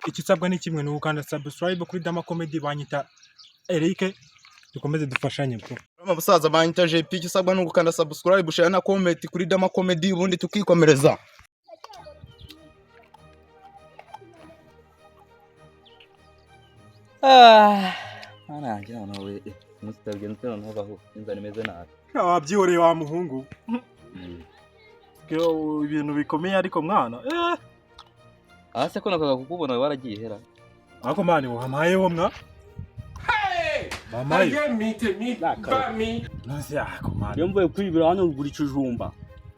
Icyo usabwa ni kimwe, ni ugukanda subscribe kuri Dama Comedy. Banyita Eric, dukomeze dufashanye bro. Abasaza banyita JP, icyo usabwa ni ugukanda subscribe, share na comment kuri Dama Comedy, ubundi tukikomereza. Mwana yanjye, noneho we umunsi utabigenza noneho baho inzara imeze nabi. Wabyihoreye wa muhungu, ibintu bikomeye ariko mwana. Aha se ko nakaga kukubona waragiye hera? Ariko mani wampayeho mwa mamaye nonse ako mani. Iyo mvuye kwibira hano ruguru ikijumba.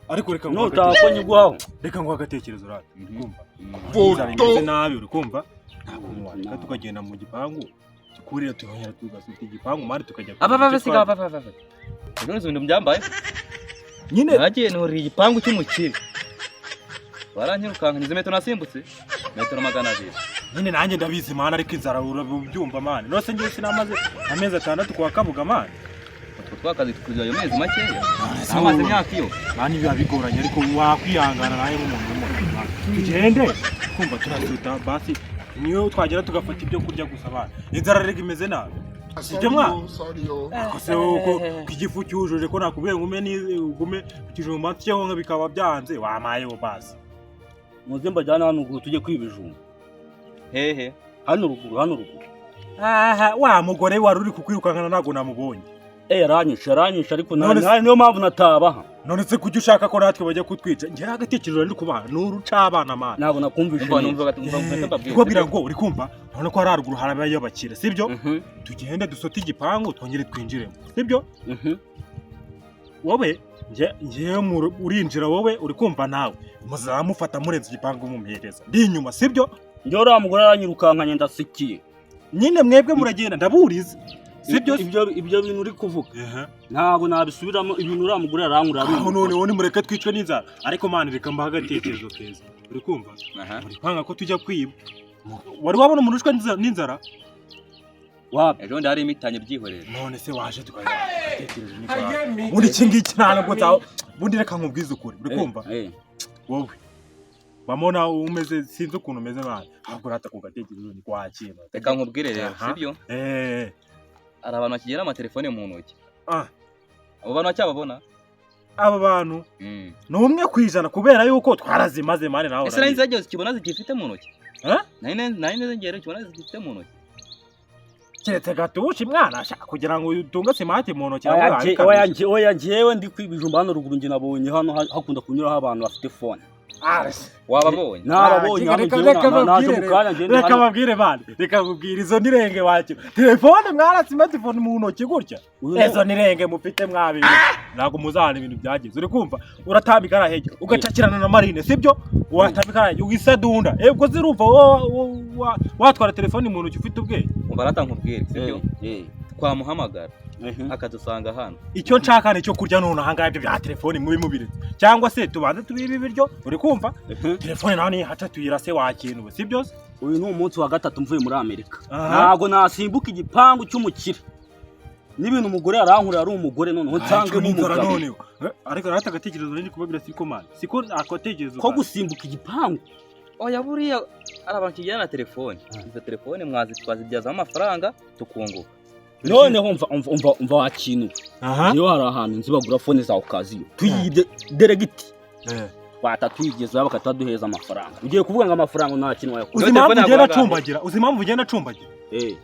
Ariko reka nguhe nutako nyiguhaho. Reka nguhe agatekerezo rata, uri kumva inzara imeze nabi, uri kumva nta kuntu wareka tukagenda mu gipangu tukurira tukongera tugasuka igipangu mani tukajya Aba kurira aba icyo siga twarya. aba aba aba ejo ibintu byambaye Nyine. Nagiye nurira igipangu cy'umukire baranyirukanka, izi metero nasimbutse metero 200. Nyine nanjye ndabizi mani, ariko inzara urabyumva mani, nose njyewe sinamaze amezi 6 kwa Kabuga mani. Utwo twakazi tukugira ayo mezi makeya Se amaze wowe. imyaka iyo. Mani biba bigoranye, ariko wakwihangana nawe nk'umuntu w'umuntu mani. Tugende kumva turasuta basi, niyo twagera tugafata ibyo kurya gusa bana, inzara rega imeze nabi, sibyo mwana? Ariko se wowe ko ko igifu cyujuje, ko nakubwiye ngo ume ugume ku kijumba cyeho nka bikaba byanze, wamayeho basi. Muze mbajyane hano ruguru tujye kwiba ibijumba. Hehe? Hano ruguru, hano ruguru. Aha wa mugore wari uri kukwirukankana ntabwo namubonye. Eh, yaranyishe, yaranyishe ariko None se- niyo mpamvu natabaha. None se kuki ushaka ko natwe bajya kutwica? Njyewe agatekerezo ndi kubaha ni urucabana mani. Ntabwo nakumvishe Umva neza. numva umva umva mbabwire. Kubabwira ngo uri kumva urabona ko hari haruguru harabayo abakire, sibyo? Mhm, Tugende dusote igipangu twongere twinjiremo, sibyo? Mhm. Wowe njyewe urinjira wowe, uri kumva, nawe muzamufata murenze igipangu mumuhereza ndi inyuma, sibyo? Njyewe uriya mugore aranyirukankanye ndasikiye. Nyine mwebwe muragenda ndaburiza, sibyo? Ibyo bintu uri kuvuga ntabwo nabisubiramo, ibintu uriya mugore yarankurira ari Aho umugore. noneho nimureke twicwe n'inzara. Ariko mani reka mbahe agatekerezo keza, uri kumva? Aha. Muri kwanga ko tujya kwiba, wari wabona umuntu ushwe n'inzara? Wapi? Ejo bundi hari imitanye byihorere. None se waje tukajya agatekerezo ni kwawe ubundi iki ngiki nta nubwo nzaho ubundi. Reka nkubwize ukuri, uri kumva? Eh, Wowe bamona umeze, sinzi ukuntu umeze mwana, ahubwo urata ku gatekerezo ni kwakira. Reka nkubwire rero. Aha. Sibyo? Eh. Hari abantu bakigira amatelefone mu ntoki. Ah. Abo bantu bacyababona. Aba bantu ni 1% kubera yuko twarazimaze mani nawe Ese nari urabizi. nzi zikibona zigifite mu ntoki? Eh? Nari nzi ngero kibona zigifite mu ntoki. Keretse gatushi mwana ashaka kugira ngo utunge simati mu ntoki Oya, nabwo oya, yabikabije. oya, njyewe ndi kwiba ibijumba hano ruguru, njye nabonye hano hakunda kunyuraho abantu bafite phone. Ah, Wababonye? Nababonye hano. Reka- Njyewe reka naje babwire mu kanya ngende reka hano. babwire bana, reka babwire izo nirenge wakira telefone mwana smartphone mu ntoki gutya. Uyu ni- Ezo nirenge mufite mwabintu ntabwo muzahana ibintu byagize, uri kumva uratambika arahege ugacakirana na marine, sibyo? Watambika arahege ugisadunda ubwo zirumva watwara telefone mu ntoki ufite ubwenge? Umva rata nkubwire, sibyo? Eh, eh, Twamuhamagara mhm. akadusanga hano. Icyo nshaka ni icyo kurya none ahangaha, ibyo bya telefone mubi mubiretse, cyangwa se tubanze tubibe ibiryo, uri kumva? Mhm. Telefone nawe nihaca tuyirase wakintu we, sibyo se? Uyu ni umunsi wa gatatu mvuye muri Amerika. Aha. Ntabwo nasimbuka igipangu cy'umukire n'ibintu umugore yarankurira ari umugore, noneho nsangemo N'inzara umugabo. noneho. Ariko rata agatekerezo nari kubabwira siko mani, siko ako tekerezo Ko gusimbuka igipangu? Oya, buriya hari abantu kigira na telefone, izo telefone mwazi twazibyazamo amafaranga tukunguka. Noneho umva, umva, umva, umva wakintu. Aha. Iyo hari ahantu nzi bagura phone za occasion tuyibye deregiti Eh. twata tuyigezaho bakataduheza amafaranga, ugiye kuvuga ngo amafaranga nta kintu wayakura. Uzi impamvu Telefone ugenda yaguhaga. acumbagira? Uzi impamvu ugenda acumbagira? Eh,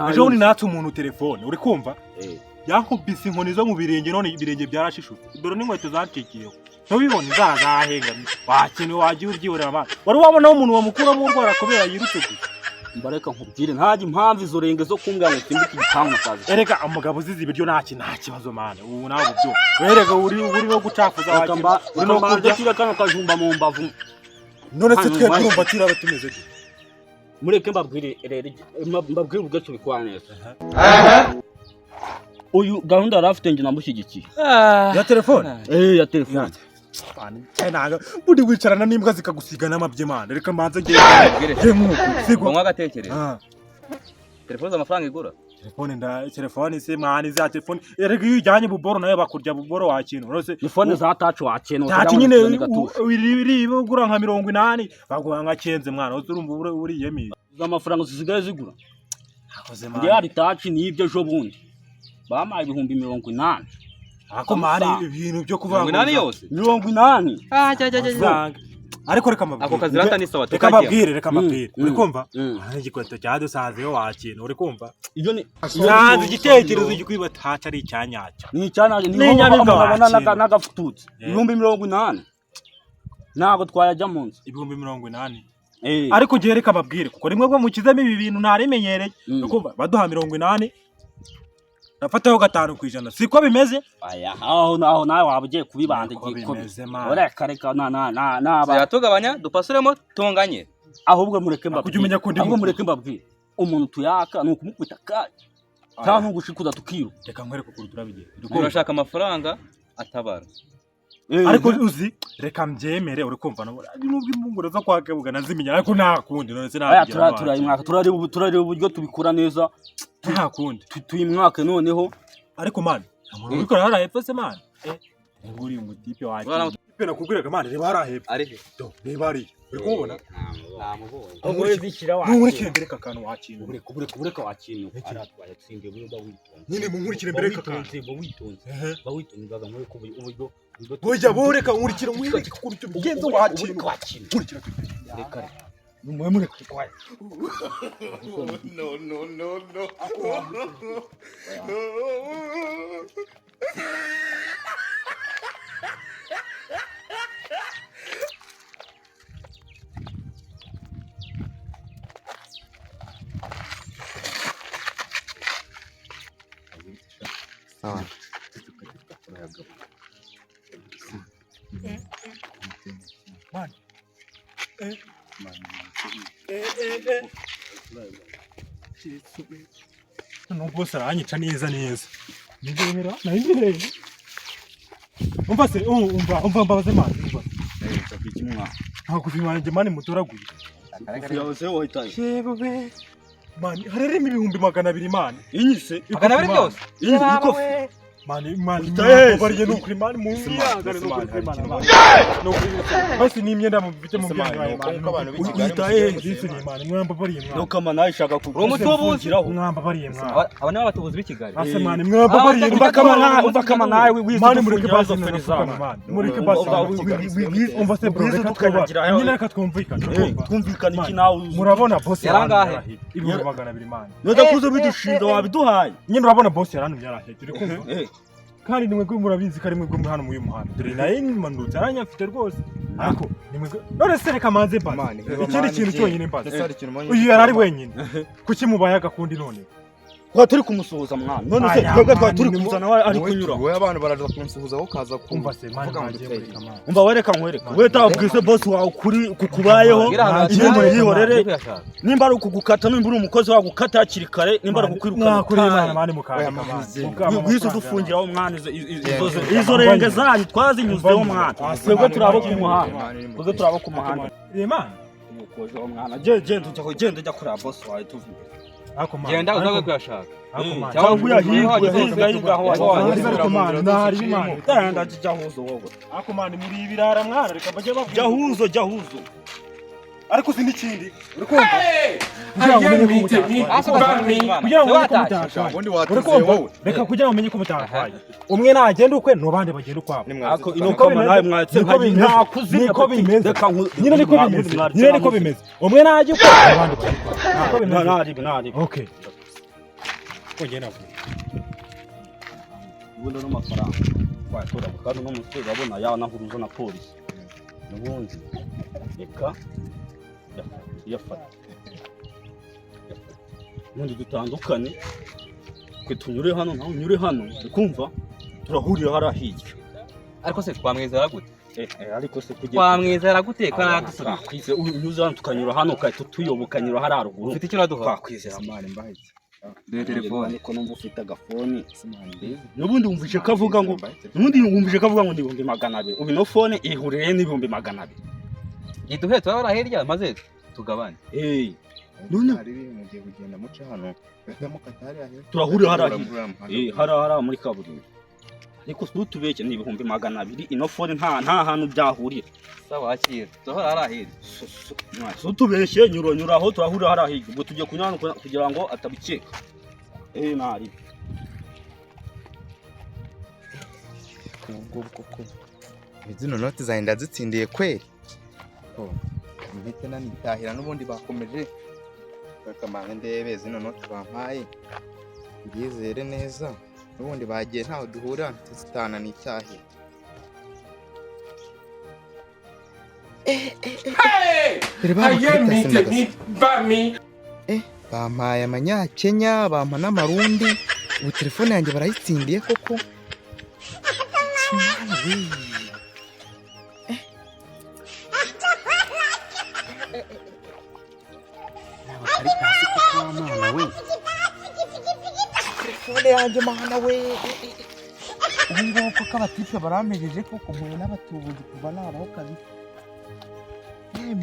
Ejo bundi natse umuntu telefone, uri kumva? Eh. Yankubise inkoni zo mu birenge, none ibirenge byarashishutse, dore n'inkweto zacikiyeho ntubibone, inzara zahengamye wakintu wagiye ubyihorera amana. Wari wabonaho umuntu wamukuramo urwara kubera yirutse gusa? Mbareka nkubwire, ntajya impamvu izo renge zo kumbwira ngo nsimbuke igipangu nakazi. Erega umugabo uzize ibiryo nta kintu, nta kibazo mane, ubu nawe byo erega uri no gucafuza Reka wakintu mba uri no reka mbanze kurya. nshyire kano kajumba mu mbavu. None se Hano twe mbaye. turumva turaba tumeze gute? Mureke mbabwire rero, mbabwire uburyo tubikora neza. Uyu gahunda yari afite njye namushyigikiye. Ya telefone? Eh, ya telefone. Ntabwo buri wicarana n'imbwa zikagusiga n'amabyi mane, reka mbanze ngende Nkubwire. nge nk'uku sigwa. Ngo agatekerezo. Ah. Telefone z'amafaranga igura. Telefone nda telefone se mwana, za telefone erega iyo ujyanye buboro nayo bakurya buboro wakintu rwose. Ni phone za touch wakena. Tati nyine iri ugura nka 80 baguha nka 9 mwana, urumva uriyemiye. Izo amafaranga zisigaye zigura. Akoze Ndi hari taci n'ibyo ejo bundi bampaye 80,000. Ako man, ibintu byo kuvuga 80 yose. 80. Ah, cya cya cya. Amafaranga. Ariko reka mbabwire. Ako kazi rata ni sawa Reka tukajya. mbabwire, reka mbabwire. Mm. Uri kumva? Mm. Hari igikweto cyadusanzeyo wakintu, uri kumva? Iyo ni Nsanze igitekerezo cyo kwiba taci ari icyanyacyo. ni icyana ni Ni inyamibwa murabona wakira. n'agafututsi. Yeah. 80,000 ntabwo twayajya mu nzu. 80,000. Eh. Ariko ngiye reka mbabwire kuko rimwe bwo mukizemo ibi bintu ntarimenyereye. Mm. Uri kumva? Baduha 80, nafataho 5%. Siko bimeze? Aya, aho naho nawe waba ugiye kubibanda. Niko Igihe ko bimeze, man. reka reka na na na naba Tuzatugabanya dupasuremo tunganye. Ahubwo mureke Kujya mbabwire, umenya ko ndi ahubwo mukuru. mureke mbabwire, umuntu tuyaka ni ukumukubita kanya cyangwa ntugushikuza tukiruka. Reka nkwereke ukuntu turabigira. Uri kumva? Turashaka amafaranga atabara. Ariko uzi, reka mbyemere, uri kumva, nubwo impunguro zo kwa Kebuga nazimenya, ariko nta kundi none Aya, sinabigira. turayimwaka, turareba uburyo tubikora neza. Nta kundi. Tuyimwake noneho. Ariko man, nta muntu ubikora hariya hepfo se man? Reba uriya mutipe Urabona- wakipe nakubwiraga man, reba hariya hepfo. Ari he? Do, reba hariya, uri kumubona? Namubonye. Munkurikire mbereke akantu wakintu. Ureka ureka ureka wakintu aratwaye atsindiye uburyo witonze. Nyine munkurikire mbereke akantu. Witonze, witonze. Ehe. Witonze baga nkwereke uburyo Burya bureka nkurikire nkwereke ukuntu ibyo bigenza wakintu. Wakintu. Nkurikira. Reka reka mwe mureke kwaye. No, no, no, no. Sawa. Nubwo bose aranyica neza neza. Nibemera nayibireye. Umva se, umva umva mbabaze man, umva. Ntabwo bimanjye man mutoraguye. Yawe wahitaye. Yewe man, harimo 200,000 man. Inyise. 200 byose. Inyi ikofi. Man, man, Utaye. bariye nukuri man, mu mwihangane nukuri man. Nukuri basi ni imyenda mufite mu Ese man, byanyu ni uko man. nk'uko abantu b'i Kigali Uhitaye. musigaye Yesu ni man, mwamba bariye mwa. Nukama nawe ishaka Uri umutubuzi. Mwamba bariye mwa. Aba ni abatubuzi b'i Kigali. Ase man, mwamba bariye. Umva kama nawe, umva kama nawe wize. Mani mureke basi nafukama man. Mureke basi. Umva se bro, reka twumva. Nyine reka twumvikane. Urumva? Twumvikane iki Man, nawe uzi? Murabona boss Yarangahe? yarangahe? 200,000 man. Nudakuze bidushinze wabiduhaye. Nyine urabona boss yarantumye yarahetse, uri kumva? Kandi ni mwebwe murabizi ko ari mwebwe muri hano muri uyu muhanda. Dore naye manutse aranyafite rwose. Ariko ni mwebwe. None se reka manze mbaze. Man, reba Ikindi man, kintu je. cyonyine mbaze. Ndetse hari ikintu mbonye. Uyu yari ari wenyine. Kuki mubaye agakundi none? Twari turi kumusuhuza mwana. None se Aya, twebwe twari man, turi ni kuzana we ari Wowe- kunyura. Wowe abantu baraza kunsuhuza wowe ukaza ku Umva se man, kuvuga ngo mwagiye duteye. mureka man. Umva wereka nkwereka. We tabwize boss wawe kuri kukubayeho. Bwira ahantu Ibindi hatari, yihorere. ujye kuyashaka. Nimba ari ukugukata, nimba uri umukozi wagukata hakiri kare, nimba ari ukukwirukana. Mwakoreye Imana utahe. mani mukandika Oya, man. man, Mukama Wize amafaranga udufungiraho mwana Yeah. izo renge zanyu twazinyuzeho mwana. Twebwe turabo ku muhanda. Man, iri mu Twebwe turabo ku muhanda. y'abantu. Imana. Umukozi wa mwana. Genda genda ujya genda ujya kureba boss wawe tuvuge. Ako man. Genda uzaze Ariko- kuyashaka. Ako man. Cyangwa Cyangwa uyahinga uyahinga hinga aho Cyangwa wajya. Ariko man, ntahari Imana. Genda jya huzo wowe. Ako man, muri ibirara mwana, reka bajye bavuga. Jya huzo jya huzo. Ariko si n'ikindi. Uri kumva? Kugira ngo umenye ko mutatwaye. Kugira ngo umenye ko mutatwaye. Ubundi Uri watuzuye kumva? wowe. Reka kugira ngo umenye ko mutatwaye. Umwe nagenda ukwe, n'abandi bagenda ukwabo. Nimwaze Ako tukana- ino kama nawe mwatse Niko bimeze. ntakuzimya. Niko bimeze. Reka Nyine niko bimeze. Nyine niko bimeze. Umwe najya ukwe, n'abandi bagenda ukwabo. Niko bimeze. Nari nari. Okay. Kongera navuye. Ubundi ano mafaranga twayatora kandi uno musore urabona yanahuruza na polisi. Ubundi reka yafata. Ubundi dutandukane twe tunyure hano nawe unyure hano, ukumva turahurira hariya hirya. Ariko se twamwizera gute? Ariko se kugira Twamwizera gute ko aradusubiza? twakwizera unyuze hano tukanyura hano ugahita tuyoba ukanyura hariya ruguru. Ufite icyo uraduha? Twakwizera. Man, mbahetse. Dore telefone. Niko numva ufite agafoni. Man, mbizi. N'ubundi wumvise ko avuga ngo Mbahetse. n'ubundi wumvise ko avuga ngo ni 200,000. Ubu ino fone ihuriye n'200,000. Iduhe turabara hirya maze tugabane. Eh, none Hari ibintu mugiye kugenda muca hano. Gahita mukata hariya hepfo. Turahurira hariya Murabura muhanda. eh hariya hariya muri kaburimbo. Ariko ntutubeshye, ni 200,000. Ino phone nta hantu byahurira. Sawa, akira, turahora hariya hirya. Ntutubeshye, nyura nyura aho turahurira hariya hirya. Ubwo tugiye kunyura hano kugira ngo atabikeka. Ntari. Ubwo koko zino noti zanjye ndazitsindiye kweri? Oh, mpite nanitahira, n'ubundi bakomeje. Reka ndebe zino noti bampaye, mbyizere neza. N'ubundi bagiye, ntaho duhurira, ntituzitana, nitahira. Dore Ayé mi bamakubita. tèmi bá mi. Bampaye amanyakenya, bampa n'amarundi. Ubu telefone yanjye barayitsindiye koko? Mwana we. Ntabwo kari hasi koko, wa mwana we. Telefone yanjye, mana we! Ubu ngubu koko abatipe barampejeje koko, mpuye n'abatubuzi kuva nabaho kabisa.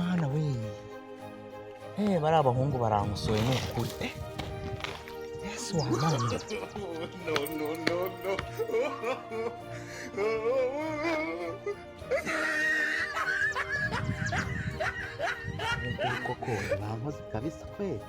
Mana we! Bari abahungu barankosoye, ni ukuri. Yesu wa mana! No, no, no, no. Koko bankoze kabisa kweli.